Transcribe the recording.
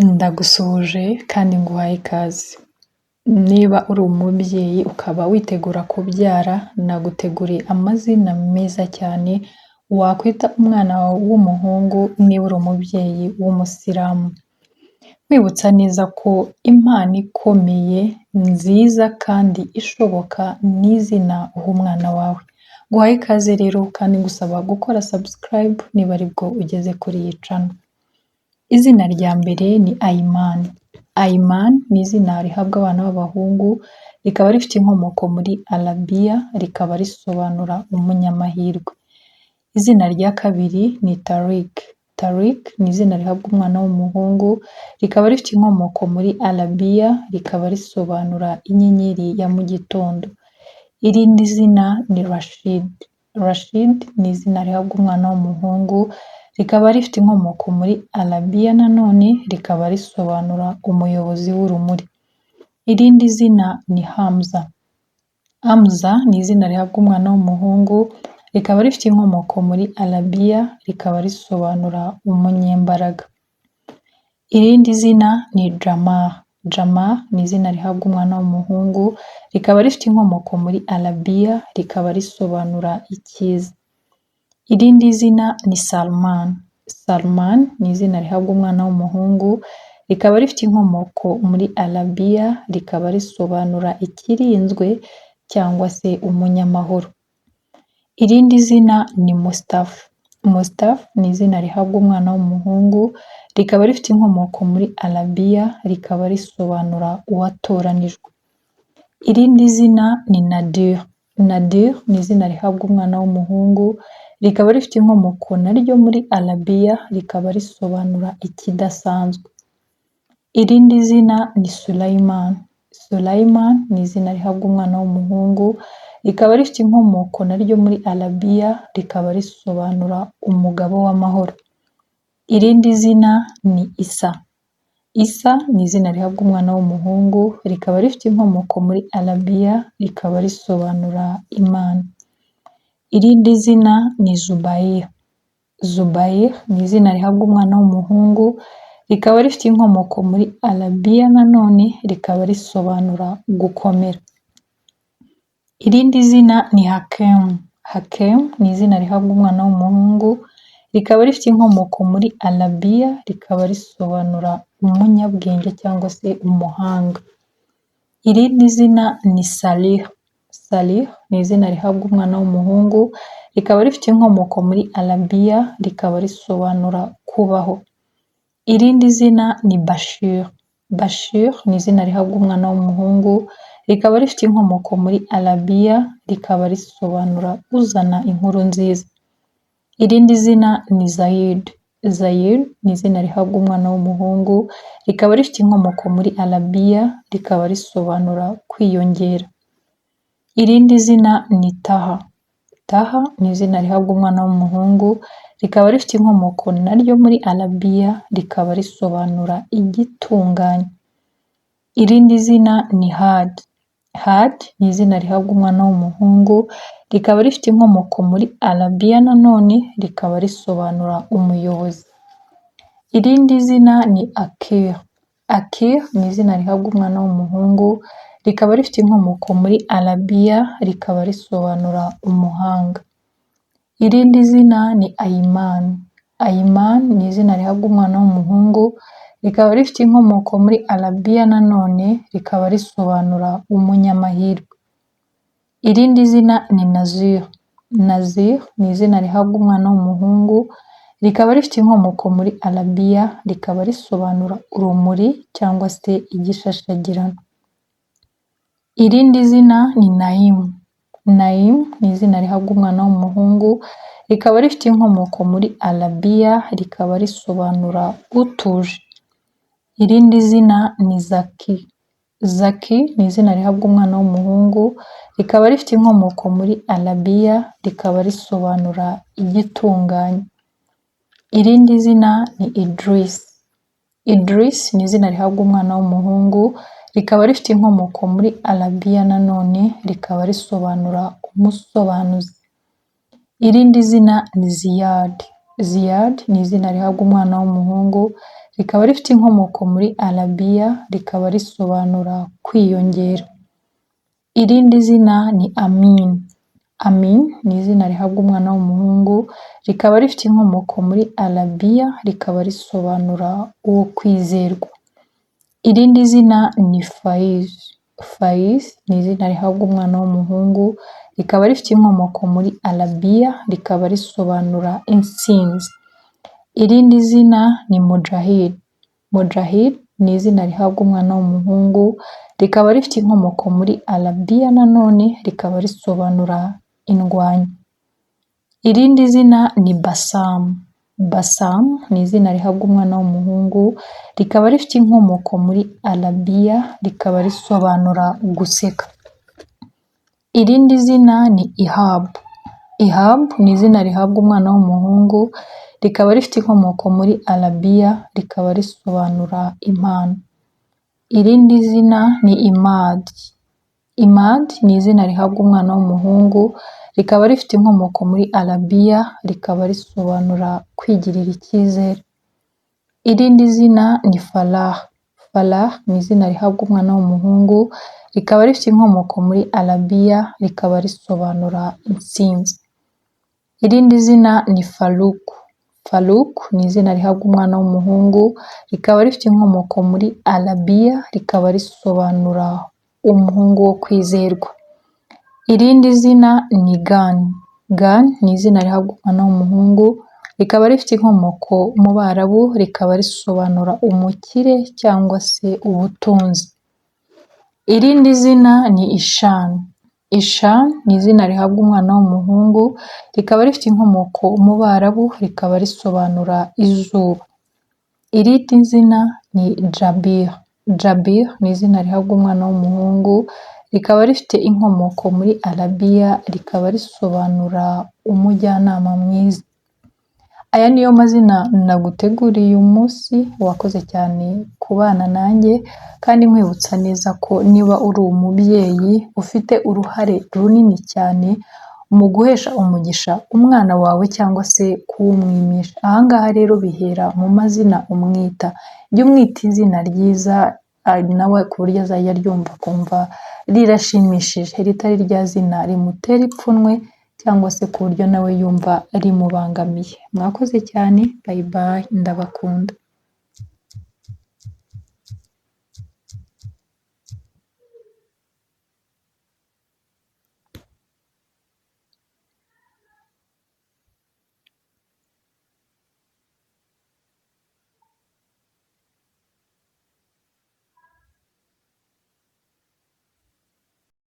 Ndagusuhuje kandi nguhaye ikaze. Niba uri umubyeyi ukaba witegura kubyara, naguteguriye amazina meza cyane wakwita umwana wawe w'umuhungu niba uri umubyeyi w'umusilamu. Nkwibutsa neza ko impano ikomeye, nziza kandi ishoboka ni izina uha umwana wawe. Nguhaye ikaze rero kandi ngusaba gukora subscribe niba aribwo ugeze kuri iyi channel. Izina rya mbere ni Ayman. Ayman ni izina rihabwa abana b'abahungu, rikaba rifite inkomoko muri Arabiya, rikaba risobanura umunyamahirwe. Izina rya kabiri ni Tariq. Tariq ni izina rihabwa umwana w'umuhungu, rikaba rifite inkomoko muri Arabiya, rikaba risobanura inyenyeri ya mu gitondo. Irindi zina ni Rashid. Rashid ni izina rihabwa umwana w'umuhungu, rikaba rifite inkomoko muri Arabiya nanone, rikaba risobanura umuyobozi w'urumuri. Irindi zina ni Hamza. Hamza ni izina rihabwa umwana w'umuhungu, rikaba rifite inkomoko muri Arabiya, rikaba risobanura umunyembaraga. Irindi zina ni Jamal. Jamal ni izina rihabwa umwana w'umuhungu, rikaba rifite inkomoko muri Arabiya, rikaba risobanura icyiza. Irindi zina ni Salman. Salman ni izina rihabwa umwana w'umuhungu, rikaba rifite inkomoko muri Arabiya, rikaba risobanura ikirinzwe cyangwa se umunyamahoro. Irindi zina ni Mustafa. Mustafa ni izina rihabwa umwana w'umuhungu, rikaba rifite inkomoko muri Arabiya, rikaba risobanura uwatoranijwe. Irindi zina ni Nadir. Nadir ni izina rihabwa umwana w'umuhungu, rikaba rifite inkomoko naryo muri Arabiya, rikaba risobanura ikidasanzwe. Irindi zina ni Sulaiman. Sulaiman ni izina rihabwa umwana w'umuhungu, rikaba rifite inkomoko naryo muri Arabiya, rikaba risobanura umugabo w'amahoro. Irindi zina ni Isa. Isa ni izina rihabwa umwana w'umuhungu, rikaba rifite inkomoko muri Arabiya, rikaba risobanura Imana. Irindi zina ni Zubair. Zubair ni izina rihabwa umwana w'umuhungu, rikaba rifite inkomoko muri Arabiya nanone, rikaba risobanura gukomera. Irindi zina ni Hakem. Hakem ni izina rihabwa umwana w'umuhungu, rikaba rifite inkomoko muri Arabiya, rikaba risobanura umunyabwenge cyangwa se umuhanga. Irindi zina ni Salih. Salih ni izina rihabwa umwana w'umuhungu, rikaba rifite inkomoko muri Arabiya, rikaba risobanura kubaho. Irindi zina ni Bashir. Bashir ni izina rihabwa umwana w'umuhungu, rikaba rifite inkomoko muri Arabiya, rikaba risobanura uzana inkuru nziza. Irindi zina ni Zayid. Zayid ni izina rihabwa umwana w'umuhungu, rikaba rifite inkomoko muri Arabiya, rikaba risobanura kwiyongera. Irindi zina ni Taha. Taha ni izina rihabwa umwana w'umuhungu, rikaba rifite inkomoko naryo muri Arabiya, rikaba risobanura igitunganye. Irindi zina ni Had. Had ni izina rihabwa umwana w'umuhungu, rikaba rifite inkomoko muri Arabiya nanone, rikaba risobanura umuyobozi. Irindi zina ni Akir. Akir ni izina rihabwa umwana w'umuhungu, rikaba rifite inkomoko muri Arabiya, rikaba risobanura umuhanga. Irindi zina ni Ayman. Ayman ni izina rihabwa umwana w'umuhungu, rikaba rifite inkomoko muri Arabiya nanone, rikaba risobanura umunyamahirwe. Irindi zina ni Nazir. Nazir ni izina rihabwa umwana w'umuhungu, rikaba rifite inkomoko muri Arabiya, rikaba risobanura urumuri cyangwa se igishashagirana. Irindi zina ni Naim. Naim ni izina rihabwa umwana w'umuhungu, rikaba rifite inkomoko muri Arabiya, rikaba risobanura utuje. Irindi zina ni Zaki. Zaki ni izina rihabwa umwana w'umuhungu, rikaba rifite inkomoko muri Arabiya, rikaba risobanura igitunganye. Irindi zina ni Idris. Idris ni izina rihabwa umwana w'umuhungu, rikaba rifite inkomoko muri Arabiya nanone, rikaba risobanura umusobanuzi. Irindi zina ni Ziyad. Ziyad ni izina rihabwa umwana w'umuhungu, rikaba rifite inkomoko muri Arabiya, rikaba risobanura kwiyongera. Irindi zina ni Amin. Amin ni izina rihabwa umwana w'umuhungu, rikaba rifite inkomoko muri Arabiya, rikaba risobanura uwo kwizerwa. Irindi zina ni Faiz. Faiz ni izina rihabwa umwana w'umuhungu, rikaba rifite inkomoko muri Arabiya, rikaba risobanura intsinzi. Irindi zina ni Mujahid. Mujahid ni izina rihabwa umwana w'umuhungu, rikaba rifite inkomoko muri Arabiya nanone, rikaba risobanura indwanyi. Irindi zina ni Bassam. Bassam ni izina rihabwa umwana w'umuhungu, rikaba rifite inkomoko muri Arabiya, rikaba risobanura guseka. Irindi zina ni Ihab. Ihab ni izina rihabwa umwana w'umuhungu, rikaba rifite inkomoko muri Arabiya, rikaba risobanura impano. Irindi zina ni Imad. Imad ni izina rihabwa umwana w'umuhungu, rikaba rifite inkomoko muri Arabiya, rikaba risobanura kwigirira icyizere. Irindi zina ni Falah. Falah ni izina rihabwa umwana w'umuhungu, rikaba rifite inkomoko muri Arabiya, rikaba risobanura intsinzi. Irindi zina ni Farouk. Farouk ni izina rihabwa umwana w'umuhungu, rikaba rifite inkomoko muri Arabiya, rikaba risobanura umuhungu wo kwizerwa. Irindi zina ni Gan. Gan ni izina rihabwa umwana w'umuhungu, rikaba rifite inkomoko mu Barabu, rikaba risobanura umukire cyangwa se ubutunzi. Irindi zina ni Ishan. Ishan ni izina rihabwa umwana w'umuhungu, rikaba rifite inkomoko mu Barabu, rikaba risobanura izuba. Irindi zina ni Jabir. Jabir ni izina rihabwa umwana w'umuhungu, rikaba rifite inkomoko muri Arabiya, rikaba risobanura umujyanama mwiza. Aya niyo mazina naguteguriye uyu munsi, wakoze cyane kubana nanjye kandi nkwibutsa neza ko niba uri umubyeyi ufite uruhare runini cyane mu guhesha umugisha umwana wawe cyangwa se kuwumwimisha. Aha ngaha rero bihera mu mazina umwita. Jya umwita izina ryiza nawe ku buryo azajya aryumva akumva rirashimishije, ritari rya zina rimutera ipfunwe cyangwa se ku buryo nawe yumva rimubangamiye. Mwakoze cyane, bye bye, ndabakunda.